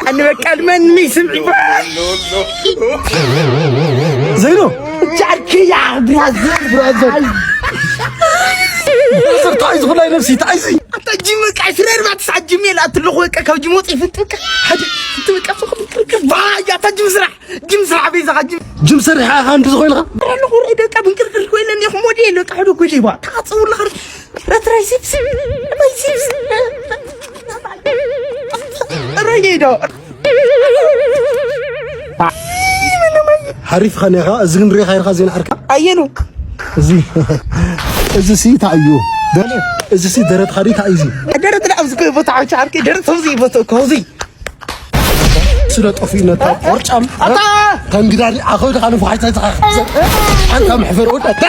أنا بكلم من ميسم عباس. ዘይኖ ጃርኪ ያ ብራዘር ብራዘር ብራዘር ታይ ዝኾነ ነብሲ ታይ ሲ ኣታ ጅም በቃ ስረር ባት ሳት ጅም የላ ትልኹ በቃ ካብ ጅም ወጥ ይፍጥቅ ሓደ ትብቃ ሶኹ ትብቃ ባያ ኣታ ጅም ስራሕ ጅም ስራሕ ቤዛ ጅም ጅም ሰሪሓ ኢኻ እንዲ ዝኾይንኻ ኣለኹ ርእ ደቃ ብንቅርቅር ኮይለን ይኹ ሞዴል በቃ ሕዶ ኮይለ ይባ ታጽውላ ኸር ትራይሲፕስ ትራይሲፕስ ረጌዶ ሓሪፍ ኸኔኻ እዚ ግን ሬኻ ኢልካ ዜና ዓርካ ኣየኑ እዚ እዚ ሲ ታዩ እዚ ሲ ደረት ኻዲ ታይ እዚ ደረት ዳ ኣብዚ ኮይ ቦታ ዓውቻ ዓርኪ ደረት ቶዚ ቦታ ኮዚ ስለ ጠፊኡ ነታ ቆርጫም ኣታ ተንግዳሪ ኣኸው ደኻ ንፉሓይ ታይ ተኻ ኣንታ መሕፈር ወዳ